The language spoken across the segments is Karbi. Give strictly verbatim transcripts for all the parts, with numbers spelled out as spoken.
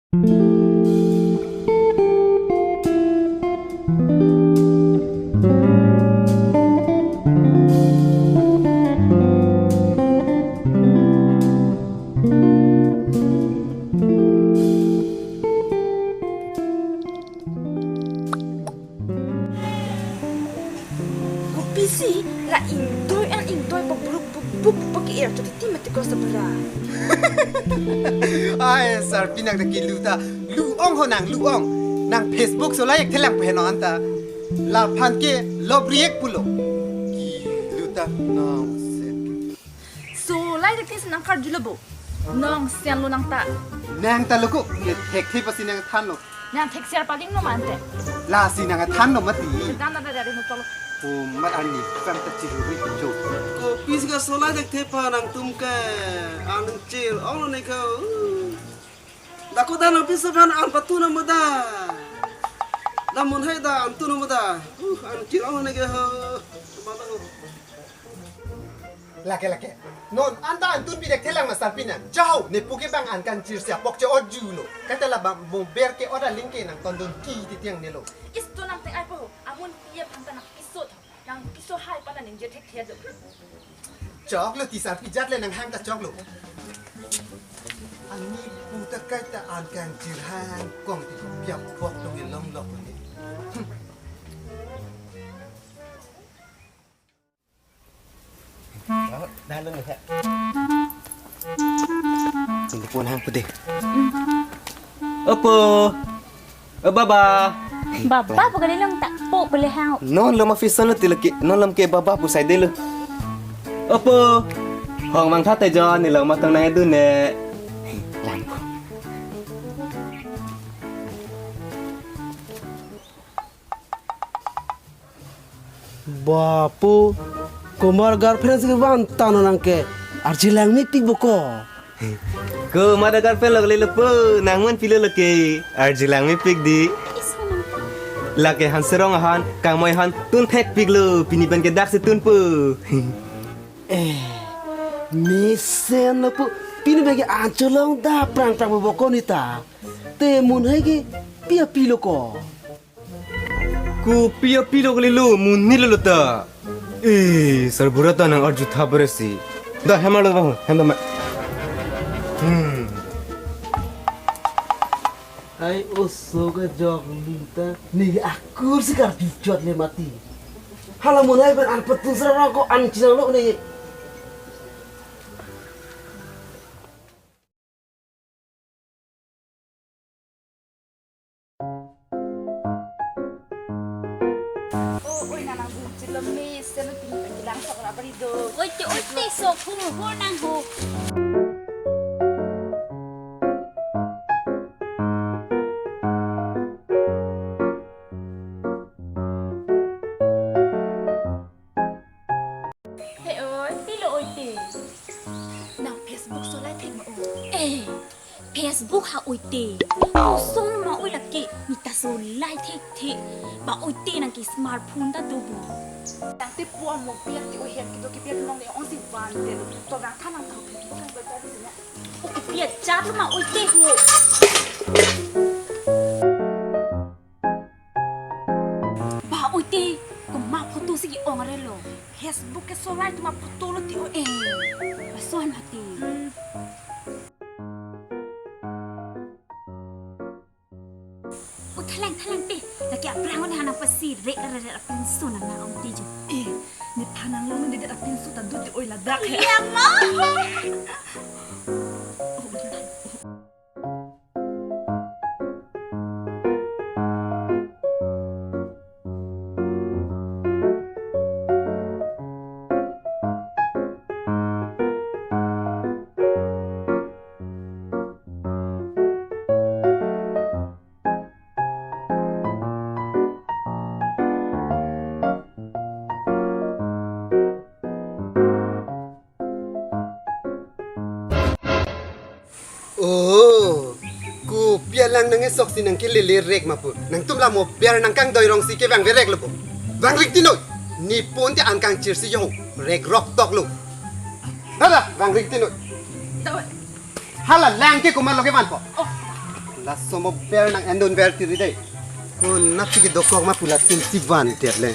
Kopisi la ingdoi an ingdoi pabruk buk buk pake-er chot titi mati ko sabara. Ai, sarpi nang ta kilu ta, lu-ong ho nang lu-ong. Nang Facebook solai-ik thelang pen ho anta. Laphan ke love react pulo. Kilu ta nang se. Solai-ik thesi nang karjulo bo. Nongsen lo nang ta. Nang ta lo ko, ne thekthe pasi nang thanlo. Nang thekser paling no mante. Lasi nang thanlo mati. Dan da dari no tolo. Oh, mat ani, kam ta chiri ri cho. Kopisi ka solai-ik the pa nangtum ke, anchir-ong lo ne ko. Dako da nang piso phan an patu na mada. Da mun hai da antu na mada. Uh, anchir-ong lo ne ke ho. Mata ko. Lake, lake. Non, anta antun bidek thelang ma sarpi nang. Jaho, ne puke bang an kangchir sia pok che oju lo. Kata la bang mo ber ke oda ling ke nang tondun ki titi ang nelo. Istu nang teng ai po. Amun pia phanta nang piso tho. Nang piso hai pa nang ningje thekthe do. Choklo ti sarpi jat le nang hang ta choklo. Ani puta kaita an kangchir hang kong ti ko pia pok dong e long lok ni. Hmm. Sini pun hang pede. Opo. O baba. Baba pu kali long ta po pele hang. Non lo ma fison lo ti lake. Non lo ke baba pu sai de lo. Opo. Hong mang tha te jon ni lo ma tong nang edu ne. Lam. Bapu, komat girlfriend si van tano nang ke, arji lang mepik bo ko. Komat girlfriend lo le lo po, nang man pilo lo ke, arji lang mepik di. Lake han serong ahan, kangmoi ahan, tun thekpik lo, pini pen ke dak si tun po. Eh, mesen lo po, pini pen ke ancholong da prang prang bo ko ni ta. Te mun hai ke, pia pilo ko. Kopi apilo kalilo, monit lo ta. Eh, sarbura ta nang arju tha beresi. Da, hem arlo bang, hem da ma. Hmm. Ai oso kejok ling ta, ne akur si karju chot le mati. Hala mun hai pen an patu sera ko an chinang lo ne. O, oi, nanang bun chilo me, seno pini pakilang sok ra bari do. Oi, te, oi, te, sok hu, hu, nang hu. He oi, pilo oi te. Nang Facebook solai thek ma o. Eh, Facebook ha oi te. Koson ma oi lake, ne ta solai thekthe. Ba oi te nang ke smartphone ta do bo. Tangte pu amo piak ti oi hem kedo ke piak nong ne ong si van te lo. To bang tha nang ta Facebook nang ba ta di na. O ke piak chat ma oi te ho. Ba oi te, komat photo si ke-ong re lo. Facebook ke solai atum aphoto lo ti o e. Lason mati. O thalang thalang te, lake aphrang ne hanang pasi re re re apinso nang na ong ti jo. Eh, ne thanang lo ne det apinso ta do ti oi ladak he. Iya mo. Oh, kopi alang nang esok si nang kelele rek ma pu. Nangtum la mo biar nang kangdoi rong si kevang verek lo po. Vang rik ti noi. Ne pon te an kangchir si jo rek rok tok lo. Hala, vang rik ti noi. Hala lang ke komat lo kevan po. Oh. Laso mo ber nang endon ver tiri dei. Konatsi kedokok ma pu latum si van terle.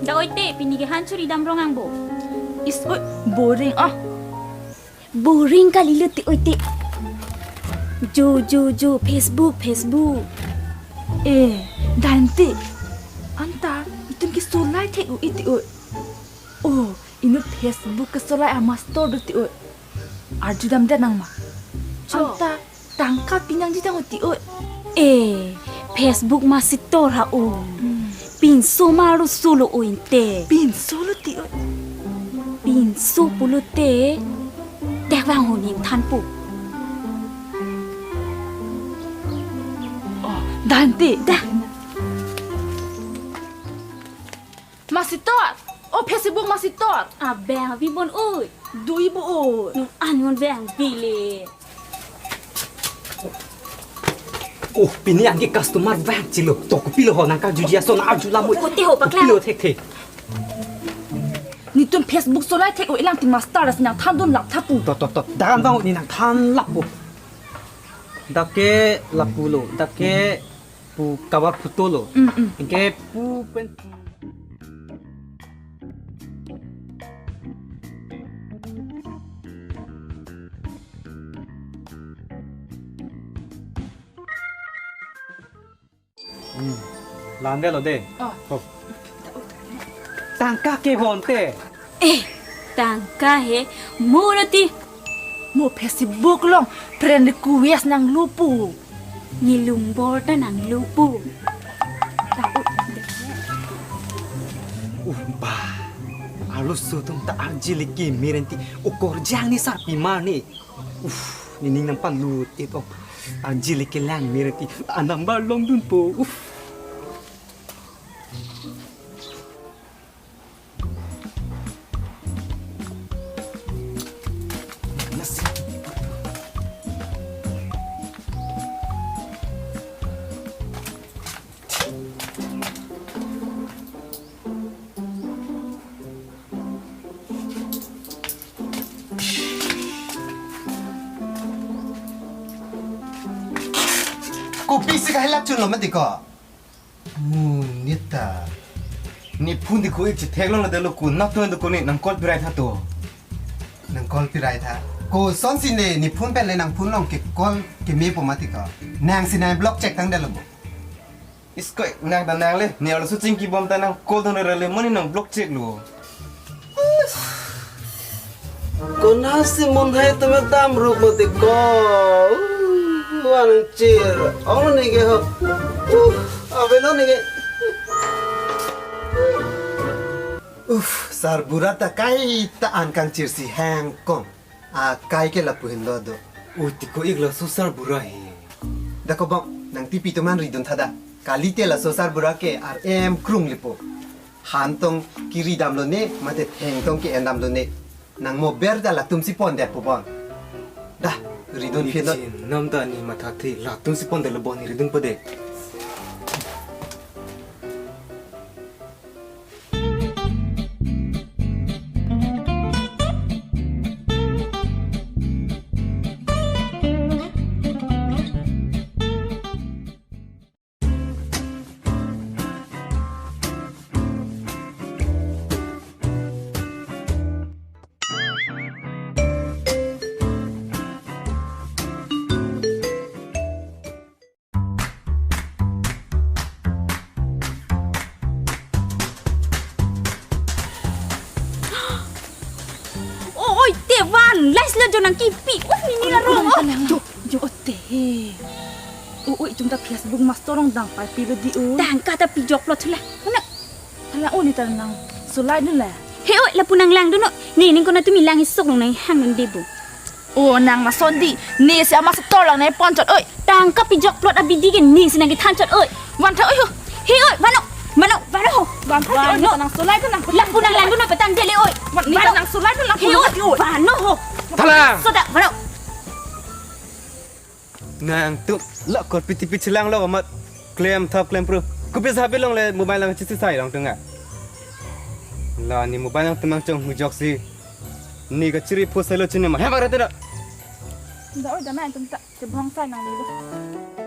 Da oi te, pini ke han churi dam rong ang bo. Is oi, boring ah. Boring kali lo te oi te. Jo, jo, jo, Facebook, Facebook. Eh, Dante. Anta, itum ke solai thek-o ite oi. Oh, inut Facebook ke solai a master do te oi. Arju dam det nang ma. Cho. Anta, tangka pinangji tang oi te oi. Eh, Facebook ma sitor ha o. Hmm. Pinso ma ro solo o inte. Pinso lo te oi. Pinso pulote. Tek vang ho ningthan pu. Oh, Dante. Da. Masitor. Oh, Facebook masitor. Abang avi bon oi. Dui bo oi. Nun an nun vang bile. Oh, pini anke customer vang chilo. To kopilo ho nang kajuji ason arju lam oi. Kote ho paklang. Kopilo thekthe. Nitum Facebook solai thek-o ilang ti master si nangthan dun lap tha pu. Tot, tot, tot. Daran bang ni nangthan lap pu. Dak ke lapu lo. Dak ke pu cover photo lo. Mm, mm. Anke pu pen pu. Hmm. Lande lo de. Oh. Oh. Tangka ke bonte. Eh, tangka he, mo lo ti. Mo Facebook along friend request nanglo pu. Ni lumbor ta nanglo pu. Uh, bah. Arloso atum ta arje leke meren ti. Okor jang ni sarpi mar ni. Uf, nening nangpalut it ong. Arje leke lang meren ti. A number longdunpo. Uf. Kopisi kahilak chunlo mati ko. Hmm, nita. Ne phone ti ko-ik chetheklong lo delo ko, nap to do ko ne nang call pirai tha to. Nang call pirai tha. Kosonsi ne, ne phone pen le nang phone along ke call kemepo mati ko. Nangsi nang block check tang delo bo. Iskoi, nang ta nang le, ne arloso chingki bom ta nang call dun rele mo ne nang block check lo. Konasi monhai tame dam rup mati ko. Uh, anang chir. Ong ne ke ho. Uh, avelo ne ke. Uf, sarbura ta kaita an kangchirsi hang kong. Akai ke lapu henlo do. Ui, ti ko-ik laso sarbura he. Da ko bang, nangtipi atum an ridun tha da. Kalite laso sarbura ke ar em krung lipo. Han tong kiri damlo ne, mate theng tong ke-en damlo ne. Nang mo ber ta latumsi pondetpo bon. Da, ridun phi henlo. Ichin nam ta ne mathathe, latumsi pondetlo bon, ridunpo de. O, oi, te van, lais la jo nangkipi. Uf, nening arong. Oh, jo, jo, te. O, oi, itum ta Facebook master along dam pai pilo di o. Tangka ta pijoklo thula. Mana? Hala o ne ta nang solai dun la. He oi, lapu nang langdun o. Ne, nening konat tumi lang isok long nang hangdun debo. O nang lason di, nesi ama setor lang nangponchot oi. Tangka pijokplot abidi ke nesi nangkethanchot oi. Van tha oi ho. He oi, vano, vano, vano ho. Bang, vano. Nang sulai tu nang. Lapu nang landu nang petang dele oi. Mat ni vano. Nang sulai tu nang. He oi, oi. Vano ho. Thalang. Soda, vano. Nangtum lo korpi tipi chelang lo mat klem thap klem pro. Kopi sabi longle mobile lang chisi sai long tunga. La ne mobile lang temang chong hujok si. Ne kachiri pho sai lo chini ma. He bang rete do. Da oi da nangtum ta chebong sai nang ni.